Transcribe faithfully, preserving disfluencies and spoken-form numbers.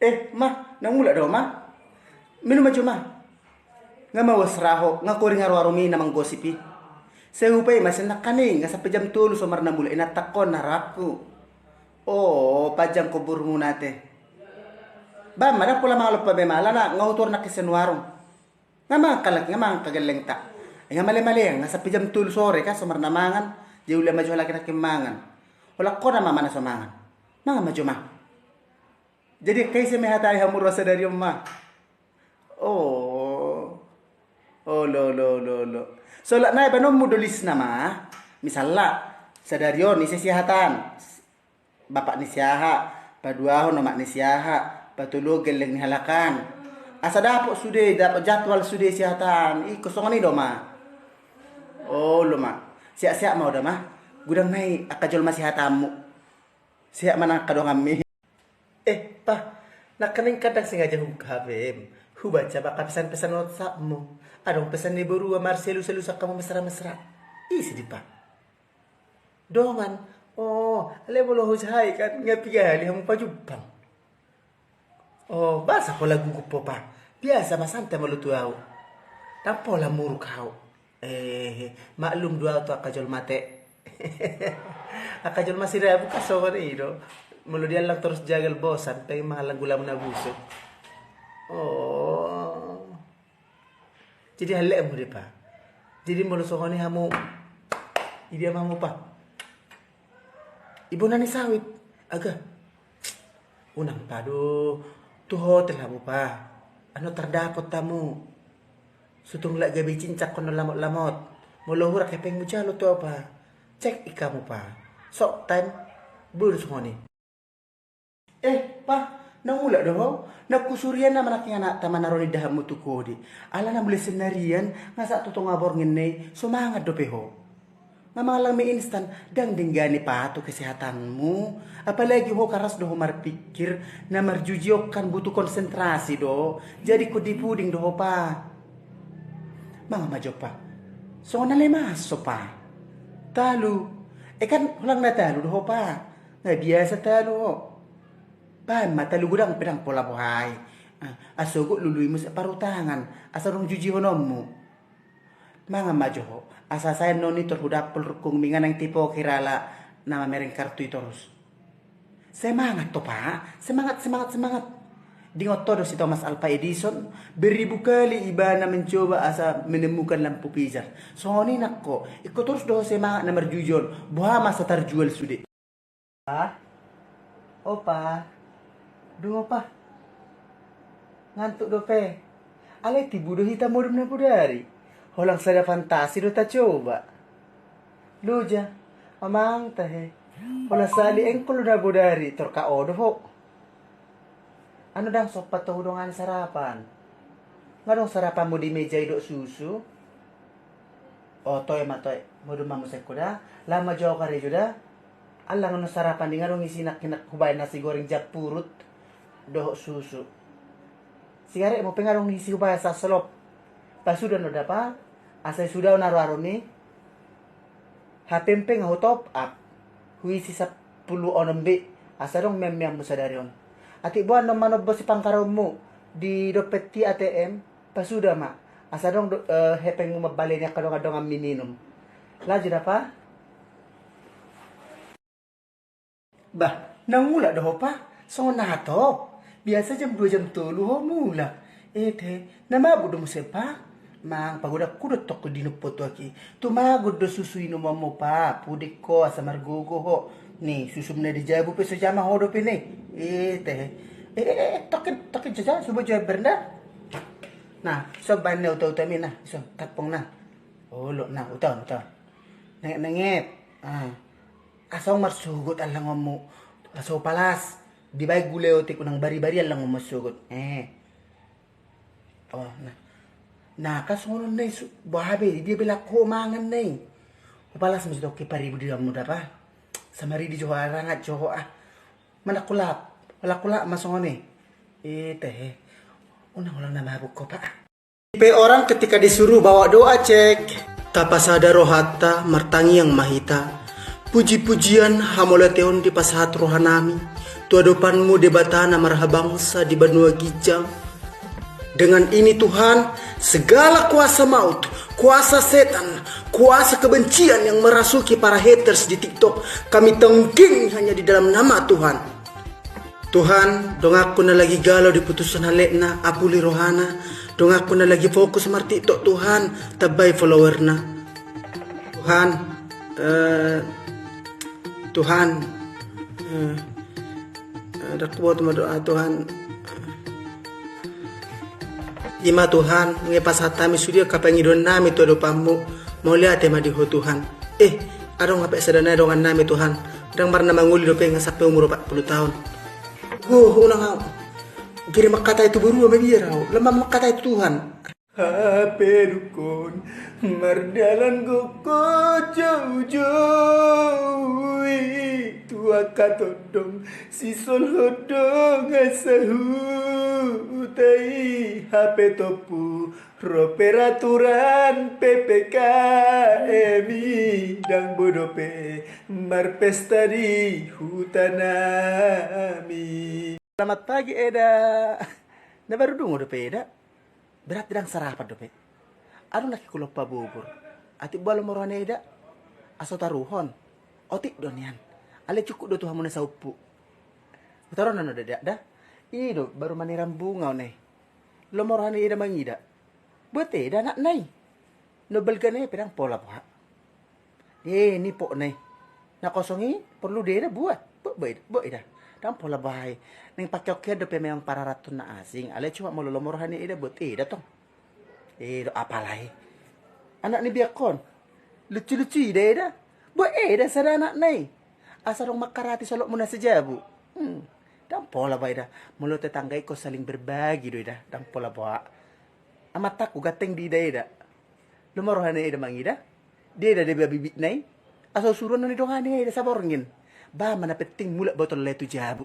Eh, ma, na mulak do, ma? Minum ma jo, ma. Nga mauas ra ho, nga koring aroarom i na manggosip i. Sai hupaima sian nangkaning, nga sampe jam tolu so marnamulak i, na tangkon na rap hu. O, panjang umurmu nate. Ba ma, ndang pola mangalompa be ma, alana nga hutor nangkin sian warung. Nga mangan halak i, nga mangan halak i, gellengta. Nga malemalean, nga sampe jam tolu sore kan so marnamangan. Jadi ula ma jo halak i nangkin mangan. Holan ho nama ma na so mangan. Mangan ma jo, ma. Jadi angka ise ma i hata i hamu ro sadari on, ma? O. Olo, olo, olo, olo. Solat nai ba nonmu do list na, ma. Misalna, sadari on ise sihataan? Bapak ni si aha, paduahon omak ni si aha, patoluhon gelleng ni halak an. Asa dapot sude, dapot jadwal sude sihataan. Ingkon songon i do, ma. Olo, ma. Sehat-sehat ma ho da, ma. Godang nai angka jolma sihataanmu. Sehat ma nang angka donganmi. Eh, pa, nangkaning kan ndang sengaja hubuka H P-m. Hubaca ma angka pesan-pesan WhatsApp-mu. Adong pesan ni borua marsialusalusan hamu mesra-mesra. Ise di, pa? Dongan. O, alai molo hujahai kan, nga piga hali hamu pajumpang. O, boasa pola gugup ho, pa? Biasa ma, santai ma, molo tu ahu. Ndang pola muruk ahu. Eh, maklum do ahu tu angka jolma, te. Angka jolma sirabuk kan songon i do. Molo diallang torus jagal, bosan, pengen mangallang gulamu na busuk. O. Jadi hallean muse, pa. Jadi molo songon i hamu, idia ma hamu, pa? Ibona ni sawit. Aga. Unang, pa, do tu hotel hamu, pa. Annon tardapot hamu. Sutung lak gabe cincang annon lamot-lamot. Molo hurang hepengmu, jalo tu ahu, pa. Check in hamu, pa. Sok time. Boi do songon i. Eh, pa, na mulak do ho? Nunga husurian nama nangkin anakta ma na ro nindahanmu tu kode. Alana mulai sian narian, nga sahat tu tonga borngin na i, so mangan dope ho. Nga mangallang mie instan, ndang denggan i, pa, tu kesehatanmu. Apalagi ho karas do ho marpikir, na marjuji on kan butuh konsentrasi do. Jadi ingkon dipuding do ho, pa. Mangan ma jo, pa. Songon na lemas ho, pa. Talu. Eh, kan holan na talu do ho, pa. Nga biasa talu ho. Baen ma talu, godang pe ndang pola boha i. Ah, asa sogot lului muse parutangan, asa dung jujihononmu. Mangan ma jo ho, asa sai annon i tor hudampol rungkungmi, nga naeng tipokir ala na mamereng kartu i torus. Semangat ho, pa, semangat, semangat, semangat. Diingot ho do si Thomas Alva Edison, beribu kali ibana mencoba asa menemukan lampu pijar. Songon i nangkin ho, ingkon torus do ho semangat na marjuji on, boha ma asa tarjual sude. Pa. O, pa. Dung, o, pa. Ngantuk dope. Alai tibu do hita modom na bodari. Holan sada fantasi do tacoba. Loja. Amang tahe. Holan sahali engkon do na bodari, tor ka o do ho. Annon ndang sompat ho hudongani sarapan. Nga adong sarapanmu di meja i dohot susu? O, toe ma, toe. Modom ma muse ho da. Laho ma jo ahu karejo da. Allang annon sarapan i nga adong isina, hinak hubaen nasi goreng jampurut dohot susu. Sigaretmu pe nga adong isi hubaen sasolop. Pasuda annon da, pa. Asa i suda on aroarom i. H P-m pe nga hu top up. Huisi sampulu onom be. Asa adong meammeammu sadari on. Atik boha annon manombo sipangkaraonmu di dompet i, A T M. Pasuda ma. Asa adong do, eh, hepengmu mambaleni angka dongandonganmi minum. Laju da, pa. Bah, na mulak do ho, pa? Songon na hatop. Biasa jam dua jam tolu ho mulak. Ete, na mabuk do muse, pa? Mang, pagodangku do tong di nompo tu aki. Tumagon do susu inumonmu, pa. Puding ho asa margogo ho. Ni, susum na di jabu pe so jama ho dope ni. Ete. Eh, eh, eh, tokin, tokin jo, subo jo ember na. Na, so baen na uta-utami na. So, tampung na. Olo na, uta, uta. Nenget, nenget. Ah. Asa unang marsogot allangonmu. Asa palas. Dibaen gula otik, unang bari-bari allangonmu marsogot. Eh. Oh, na. Na, kan songon on na i su-, boha be, dia be laho ho mangan na i. Palas muse tong i paribu di hamu da, pa. Samaridi jo ho, arangat jo ho, ah. Manangkulap. Manangkulap ma songon i. Eh, tehe. Unang holan na mabuk ho, pa. Tipe orang ketika disuruh bawa doa, cek. Tapasada rohanta, martangiang ma hita. Puji-pujian, hamauliateon dipasahat rohanami Tu adopan-Mu Debata na marhabangsa di banua ginjang. Dengan ini Tuhan, segala kuasa maut, kuasa setan, kuasa kebencian yang merasuki para haters di TikTok, kami tengking hanya di dalam nama Tuhan. Tuhan, donganku na lagi galau di putusan halekna, apuli rohana, donganku na lagi fokus mar TikTok Tuhan, tambai followerna. Tuhan, eh, Tuhan, eh, eh, ndang huboto ma doa Tuhan. Ima Tuhan, nunga pasahat hami sude angka pangidoannami tu adopan-Mu, mauliate ma di Ho Tuhan. Eh, adong hape sada nai dongannami Tuhan, ndang marna mangoli dope nunga sampe umur opat pulu taon. Huh, unang ahu. Giri mangkatai tu borua ma biar ahu, lam mangkatai tu Tuhan. Hape dungkon mardalan gokkon joujou i tu angka tondong sisolhot dongan sahuta i, hape tompu ro peraturan P P K M i, ndang boi dope marpesta di hutanami. Selamat pagi Eda. Na baru dungo dope Eda. Berarti ndang sarapan dope. Adong nangkin hulomo pabubur. Atik boha lomo roha ni Eda? Asa taruhon. Otik do nian. Alai cukup do tu hamu na saumpu. Hutaruhon do Eda da. I do baru manerang bunga on i. Lomo roha ni Eda mangida. Buat Eda anakna i. Na balga na i pe ndang pola boha. Eh, nipok na i. Na kosong i porlu di Eda buat. Buat, buat Eda, buat Eda. Ndang pola boha i. Naeng pangkeonkeon dope memang pararathon na asing. Alai cuma molo lomo roha ni Eda buat Eda tong. Eh, do apala i. Anak ni biangkon. Lucu-lucu i da Eda. Buat Eda sada anakna i. Asa adong mangkarati solotmu na sajabu. Hmm. Ndang pola boha Eda. Molo tetangga ingkon saling berbagi do Eda. Ndang pola boha. Amantangku ganteng diida Eda. Lomo roha ni Eda mangida. Diida deba bibitna i. Asa usuron na nidongani Eda saborngin. Ba ma na penting mulak botol lae tu jabu.